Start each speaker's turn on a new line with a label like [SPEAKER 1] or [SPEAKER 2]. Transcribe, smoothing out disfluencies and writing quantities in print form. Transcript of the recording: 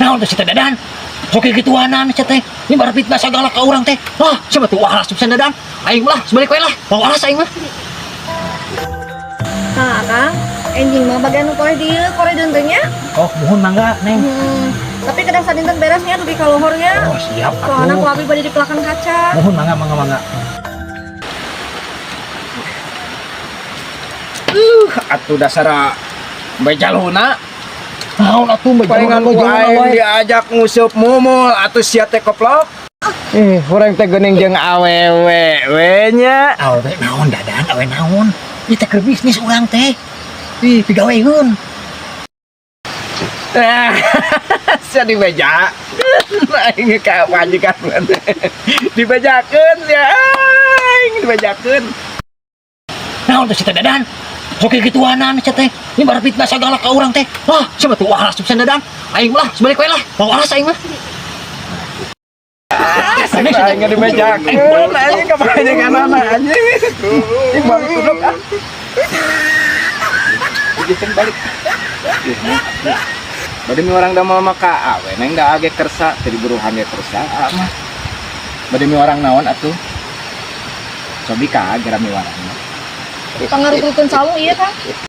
[SPEAKER 1] Naon teh si teh, Dadan? Sok gituanan sia teh. Nyebar fitnah sagala ka urang teh. Wah, siapa tuh waras pisan, Dadan. Aing lah, sebalik we lah. Mau waras aing mah.
[SPEAKER 2] Nah, Kang, enjing mah bagian nu koreh dieu, koreh deun teh nya.
[SPEAKER 1] Oh, muhun, mangga, Neng.
[SPEAKER 2] Tapi kedah sadinten beresnya dugi ka lohornya.
[SPEAKER 1] Oh, siap
[SPEAKER 2] Soalnya
[SPEAKER 1] atuh.
[SPEAKER 2] Ku abi bade dipelakan kaca.
[SPEAKER 1] Muhun, mangga, mangga, mangga.
[SPEAKER 3] Atuh dasar bejaluna.
[SPEAKER 1] Naon atuh mah?
[SPEAKER 3] Palingan ku aing diajak nguseup mumul atuh sia teh, koplok. Ih, urang teh geuning jeung awewe we nya.
[SPEAKER 1] Awe naon, Dadan, awe naon? Ieu teh keur bisnis urang teh. Ih, pigaweun.
[SPEAKER 3] Nah, sia dibeja. Aing ka majikan dibejakeun sia, aing dibejakeun.
[SPEAKER 1] Naon teh si teh, Dadan? Sok gituanan sia teh. Nyebar fitnah sagala ka urang teh. Wah, siapa tuh waras pisan, Dadan. Aing lah, sebalik we lah. Mau waras aing mah.
[SPEAKER 3] Aing dibejakeun anjing ka majikanana anjing. Ih, balik duduk ah. Digeceng balik. Bade miwarang damel mah ka awe, Neng, da age kersa teu diburuhan ge kersa ah mah. Bade miwarang naon atuh? Cobi ka geura miwarang mah.
[SPEAKER 2] Pangarukrukeun saung ieu, Kang.